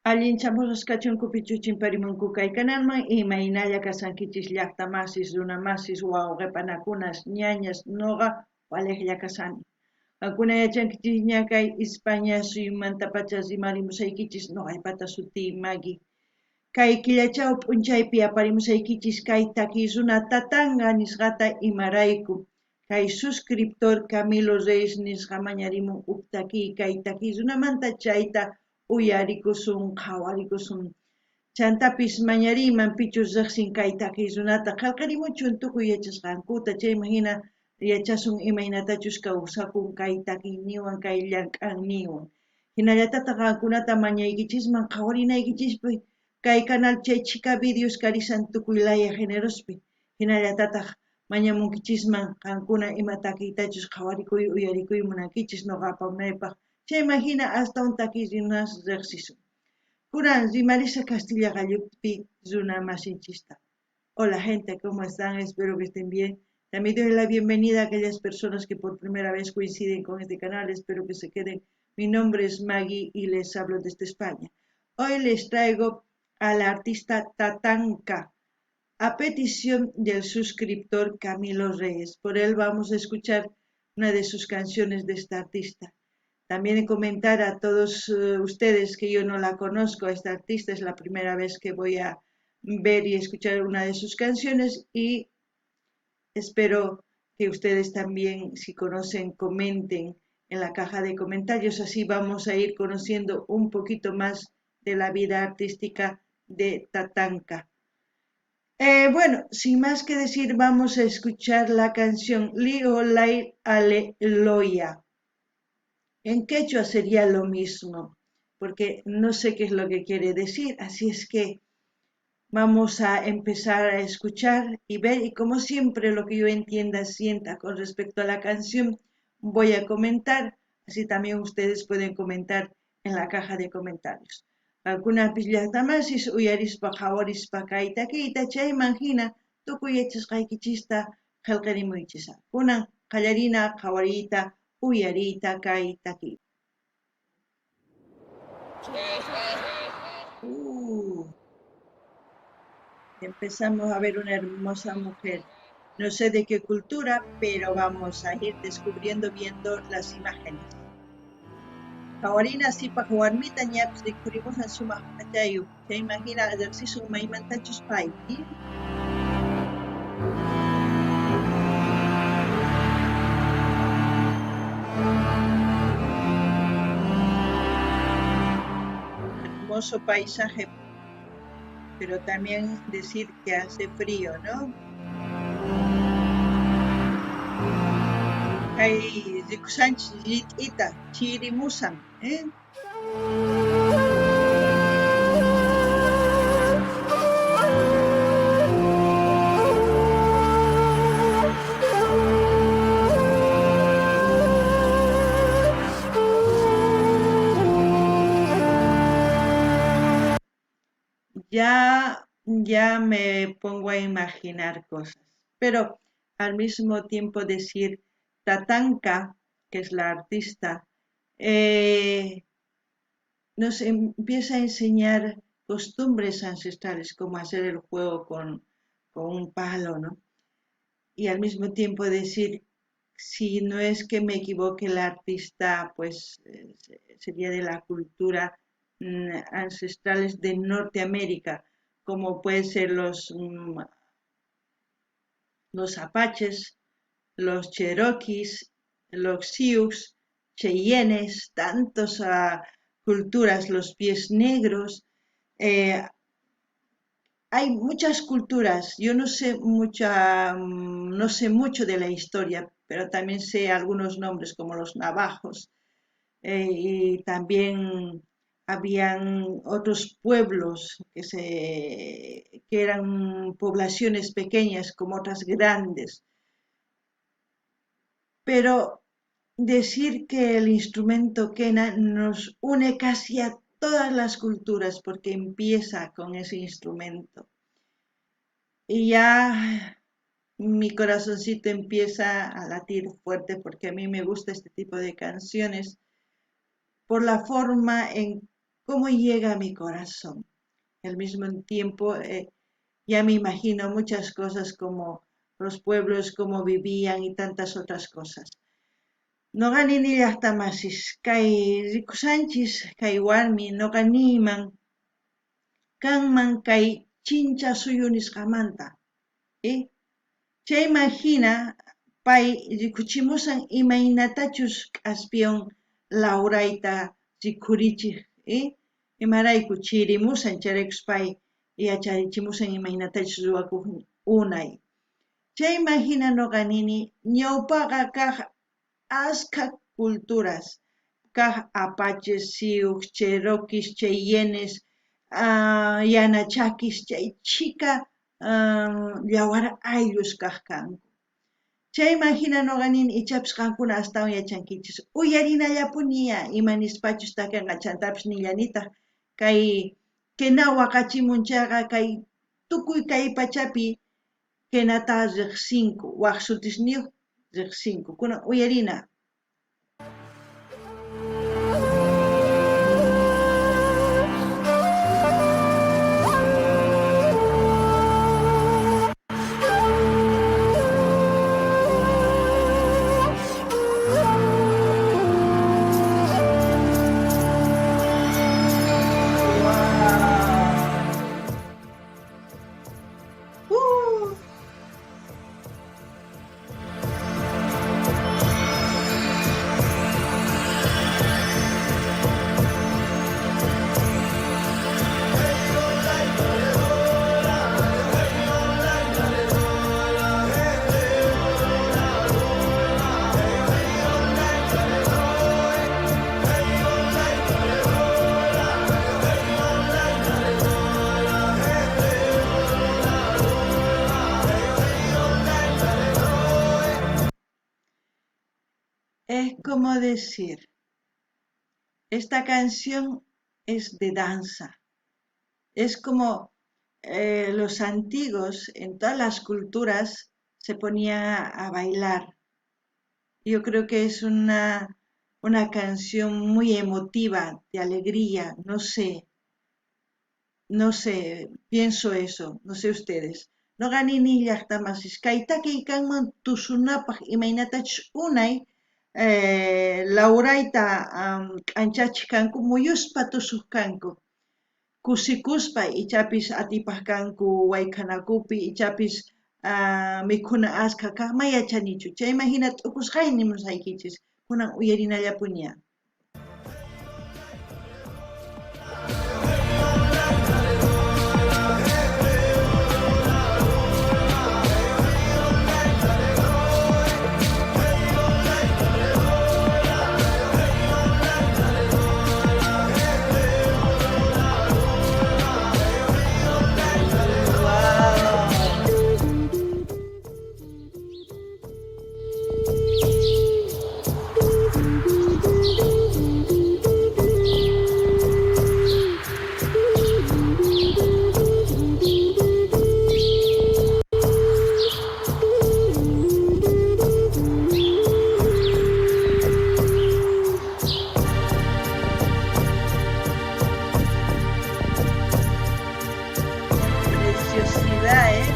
Allinchamusqas kachunku pichu chimparimunku kay kanalman imaynalla kashankichis llaqta masis, runa masis, wawqe panakunas, ñañas, noqa walejlla kashani. Qankuna yachankichisña kay Ispaña suyumantapacha rimarimusaykichis noqaypata sutiy Maggie. Kay killachaw p'unchaypi aparimusaykichis kay takiy runa Tatanka nisqata imarayku kay suscriptor Camilo Reyes nisqa mañarimun uk takiy kay takiy runamanta chayta uyarikusun qhawarikusun. Chantapis mañariyman pichus riqsin kay takiy runata qhelqarimuchun tukuy yachasqankuta chayman hina yachasun imaynatachus kawsakun kay takiyniwan kay llank'anniwan. Hinallatataq qankunata mañaykichisman qhawarinaykichispi kay canal chay chhika videos karisan tukuy laya generospi. Hinallatataq mañamunkichisman qankuna ima takiytachus qhawarikuy uyarikuy munankichis noqa apamunaypaq chayman hina astawan takiy runas riqsisun. Kunan rimarisa Castilla qallupi runa masinchista. Hola gente, ¿cómo están? Espero que estén bien. También doy la bienvenida a aquellas personas que por primera vez coinciden con este canal. Espero que se queden. Mi nombre es Maggie y les hablo desde España. Hoy les traigo a la artista Tatanka, a petición del suscriptor Camilo Reyes. Por él vamos a escuchar una de sus canciones de esta artista. También comentar a todos ustedes que yo no la conozco, a esta artista, es la primera vez que voy a ver y escuchar una de sus canciones y espero que ustedes también, si conocen, comenten en la caja de comentarios. Así vamos a ir conociendo un poquito más de la vida artística de Tatanka. Bueno, sin más que decir, vamos a escuchar la canción Liolai Aleluya. En quechua sería lo mismo, porque no sé qué es lo que quiere decir, así es que vamos a empezar a escuchar y ver, y como siempre lo que yo entienda, sienta con respecto a la canción, voy a comentar, así también ustedes pueden comentar en la caja de comentarios. Qankunapis llaqtamasis uyarispa qhawarispa kay takiyta chayman hina tukuy yachasqaykichista qhelqarimuychis. Kunan qallarina qhawariyta uyariyta kay takiy. Empezamos a ver una hermosa mujer. No sé de qué cultura, pero vamos a ir descubriendo viendo las imágenes. Qhawarina sipaj warmita ñapis rikhurimushan sumaq p'achayuq. Chayman hina riqsisun maymantachus pay. Hermoso paisaje, pero también decir que hace frío, ¿no? Kay rikushanchis rit'ita chirimusan, ¿eh? Ya me pongo a imaginar cosas, pero al mismo tiempo decir Tatanka, que es la artista, nos empieza a enseñar costumbres ancestrales, como hacer el juego con un palo, ¿no? Y al mismo tiempo decir, si no es que me equivoque la artista, pues sería de la cultura ancestrales de Norteamérica, como pueden ser los apaches, los cherokees, los sioux, cheyennes, tantas culturas, los pies negros. Hay muchas culturas, yo no sé mucha, no sé mucho de la historia, pero también sé algunos nombres como los navajos, y también habían otros pueblos que eran poblaciones pequeñas como otras grandes. Pero decir que el instrumento quena nos une casi a todas las culturas porque empieza con ese instrumento. Y ya mi corazoncito empieza a latir fuerte porque a mí me gusta este tipo de canciones por la forma en Cómo llega a mi corazón. Al mismo tiempo, ya me imagino muchas cosas como los pueblos, cómo vivían y tantas otras cosas. Noqa nini llajta masis, kay rikusanchis kay warmi noqa niyman kanman kay chincha suyu nisqamanta. Chayman hina pay rikuchimusan imaynatachus k'aspiwan lawrayta rikhurichij, imarayku chirimusan chayraykus pay yacharichimusan imaynatachus ruwakuj unay. Chayman hina noqa nini ñawpaqa kaj askha culturas, kaj apaches, sioux, cheroquis, cheyennes, yanachakis, chay chhika yawar ayllus kaj kanku. Chayman hina noqa nini ichapis qankuna astawan yachankichis. Uyarinallapuniya ima nispachus takenqa chantapis nillanitaj kay quena waqachimun chayqa kay tukuy kay pachapi quenata riqsinku, waj sutisniyuq riqsinku. Kunan uyarina. Es como decir, esta canción es de danza. Es como los antiguos en todas las culturas se ponían a bailar. Yo creo que es una canción muy emotiva, de alegría, no sé, pienso eso, no sé ustedes. Noqa nini llajta masis, kay takiy kanman tusunapaj imaynatachus unay lawrayta k'anchachej kanku, muyuspa tusuj kanku, kusikuspa ichapis atipaj kanku wayk'anakupi, ichapis mikhuna askha kaj, may yachanichu. Chayman hina t'ukusqayni nimusaykichis, kunan uyarinallapuniya. Preciosidad, ¿eh?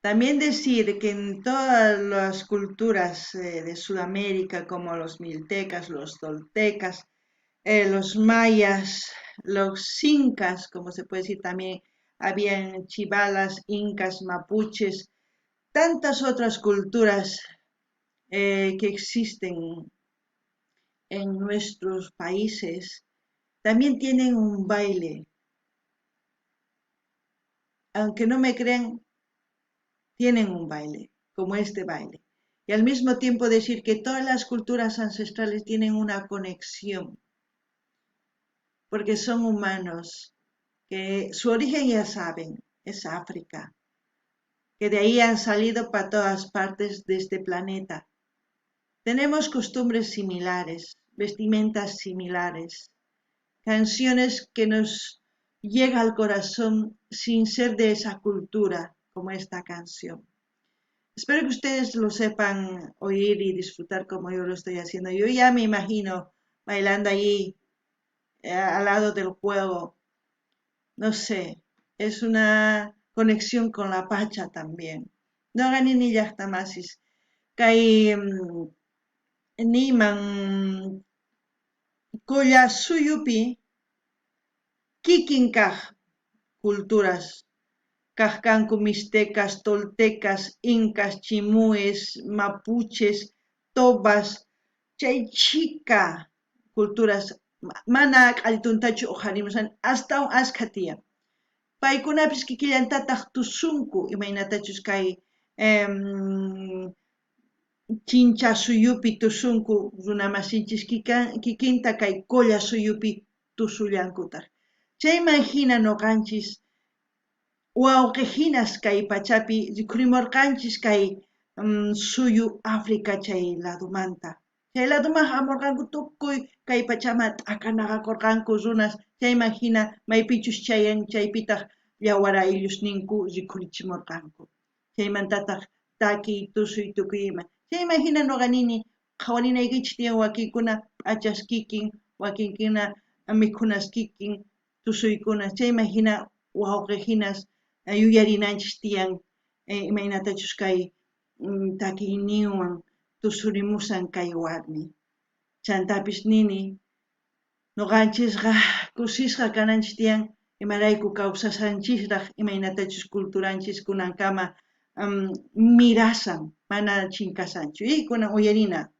También decir que en todas las culturas de Sudamérica, como los miltecas, los toltecas, los mayas, los incas, como se puede decir también, habían chivalas, incas, mapuches, tantas otras culturas que existen en nuestros países, también tienen un baile. Aunque no me crean, tienen un baile, como este baile. Y al mismo tiempo decir que todas las culturas ancestrales tienen una conexión, porque son humanos, que su origen ya saben, es África, que de ahí han salido para todas partes de este planeta. Tenemos costumbres similares, vestimentas similares, canciones que nos llega al corazón sin ser de esa cultura, como esta canción. Espero que ustedes lo sepan oír y disfrutar como yo lo estoy haciendo. Yo ya me imagino bailando allí Al lado del juego. No sé, es una conexión con la Pacha también. Noqa nini llajta masis kay niyman Qollasuyupi kikin kaj culturas kaj kanku mixtecas, toltecas, incas, chimúes, mapuches, tobas, chay chhika culturas mana q'allituntachu uqharimushan astawan askha tiyan. Paykunapis kikillantataq tusunku imaynatachus kay chincha suyupi tusunku runamasinchis kikinta kay Qolla suyupi tusullankutaq. Chayman hina noqanchis wawqi hinas kay pachapi rikhurimurqanchis kay suyu África chay ladomanta. Chay ladoman hamurqanku tukuy kay pachaman t'akanaqakurqanku runas chayman hina maypichus chayan chaypitaq yawar ayllusninku rikhurichimurqanku. Chaymantataq takiy, tusuy, tukuy ima. Chayman hina noqa nini qhawarinaykichis tiyan wakinkuna p'achas kikin, wakinkuna mikhunas kikin, tusuykuna. Chayman hina wawqi hinas yuyarinanchis tiyan imaynatachus kay takiyninwan tusurimusan kay warmi. Chantapis nini noqanchisqa kusisqa kananchis tiyan imarayku kawsasanchisraq imaynatachus culturanchis kunankama mirasan mana chinkasanchu. Y kunan uyarina.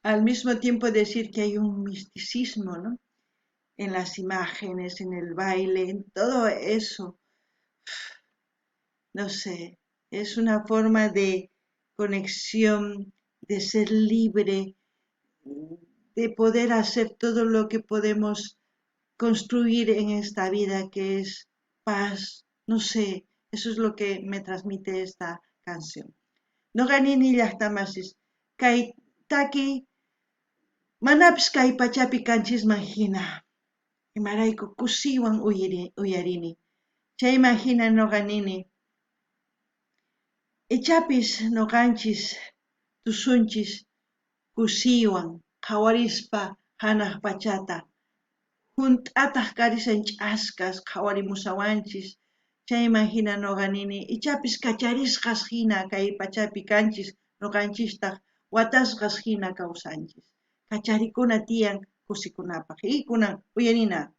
Al mismo tiempo decir que hay un misticismo, ¿no? En las imágenes, en el baile, en todo eso. No sé, es una forma de conexión, de ser libre, de poder hacer todo lo que podemos construir en esta vida, que es paz. No sé, eso es lo que me transmite esta canción. Noqa nini llajtamasis, kay taki manapis kay pachapi kanchisman hina, imarayku kusiywan uyarini. Chayman hina noqa nini, ichapis noqanchis tusunchis kusiywan qhawarispa hanaq pachata, hunt'ataq karisan ch'askas qhawarimusawanchis. Chayman hina noqa nini, ichapis kacharisqas hina kay pachapi kanchis, noqanchistaq watasqas hina kawsanchis. Kacharikuna tiyan kusikunapaq. Y kunan uyarina.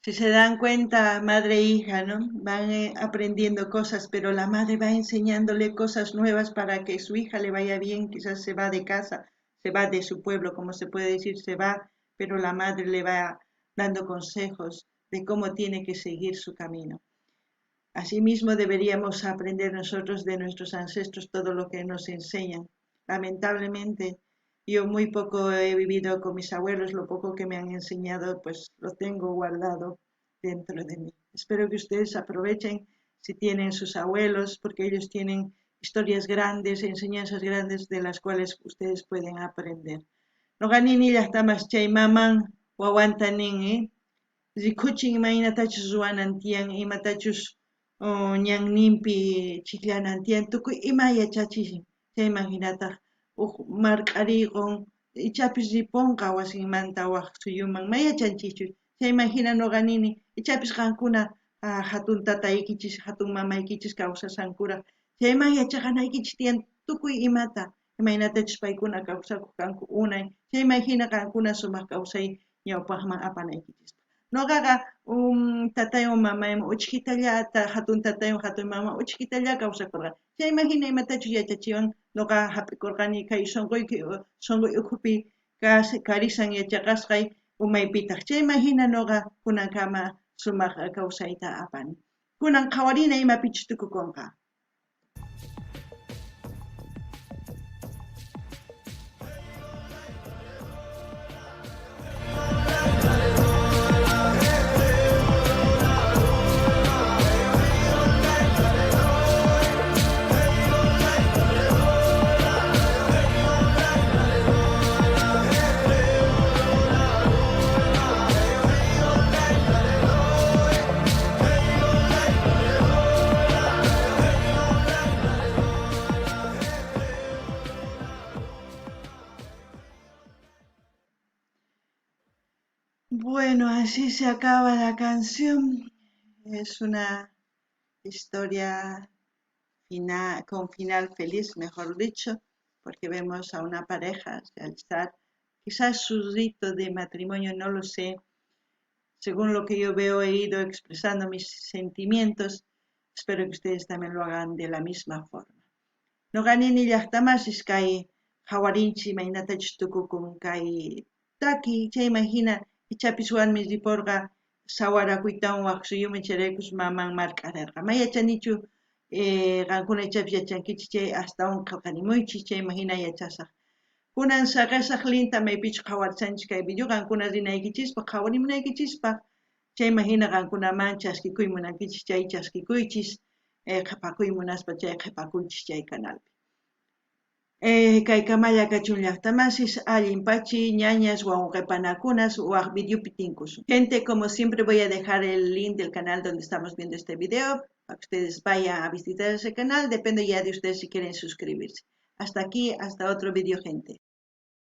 Si se dan cuenta, madre e hija, ¿no? Van aprendiendo cosas, pero la madre va enseñándole cosas nuevas para que su hija le vaya bien. Quizás se va de casa, se va de su pueblo, como se puede decir, se va, pero la madre le va dando consejos de cómo tiene que seguir su camino. Asimismo, deberíamos aprender nosotros de nuestros ancestros todo lo que nos enseñan. Lamentablemente, yo muy poco he vivido con mis abuelos, lo poco que me han enseñado, pues lo tengo guardado dentro de mí. Espero que ustedes aprovechen si tienen sus abuelos, porque ellos tienen historias grandes, enseñanzas grandes de las cuales ustedes pueden aprender. Noqa nini llaqtamas chay maman wawanta nin, rikuchin imaynatachus ruwanan tiyan, imatachus ñanninpi chikllanan tiyan, tukuy ima yachachishin. Chayman hinataq uj marq'ariyqun, ichapis ripunqa wasinmanta waj suyuman, ma yachanchikchu. Chayman hina noqa nini, ichapis qankuna hatun tataykichis, hatun mamaykichis kawsashankuraq. Chayman yachaqanaykichis tiyan tukuy imata, imaynatachus paykuna kawsakuq kanku unay, chayman hina qankuna sumaq kawsay ñawpaqman apanaykichispaq. Noqaqa tataywan mamaywan uchkhitallata, hatun tataywan hatun mama uchkhitalla kawsakurqani. Chayman hina imatachus yachachiwan noqa hap'ikurqani kay sunquyki sunquy ukhupi karisan yachaqasqay umaypitaq. Chayman hina noqa kunankama sumaq kawsayta apani. Kunan qhawarina imapichus tukukunqa. Bueno, así se acaba la canción. Es una historia final, con final feliz, mejor dicho, porque vemos a una pareja realizar quizás su rito de matrimonio, no lo sé. Según lo que yo veo, he ido expresando mis sentimientos. Espero que ustedes también lo hagan de la misma forma. Noqa nini llaqtamasis kay qhawarinchis imaynatachus tukukun kay taki, chayman hina ichapis warmi riporqa sawarakuytawan waj suyuman chayraykus maman marq'arerqa. Ma yachanichu qankuna ichapis yachankichis chay astawan qhelqarimuychis chayman hina yachasaq. Kunan saqesaq linta maypichus qhawarishanchis kay video qankuna rinaykichispaq qhawarimunaykichispaq chayman hina qankunaman chaskikuy munankichis chay chaskikuychis qhipakuy munaspa chay qhipakuychis chay canalpi. Kaykamalla kachun llaqtamasis, allin pachi, ñañas, wawqipanakunas, waj videopi tinkusun. Gente, como siempre voy a dejar el link del canal donde estamos viendo este video, para que ustedes vayan a visitar ese canal, depende ya de ustedes si quieren suscribirse. Hasta aquí, hasta otro video, gente.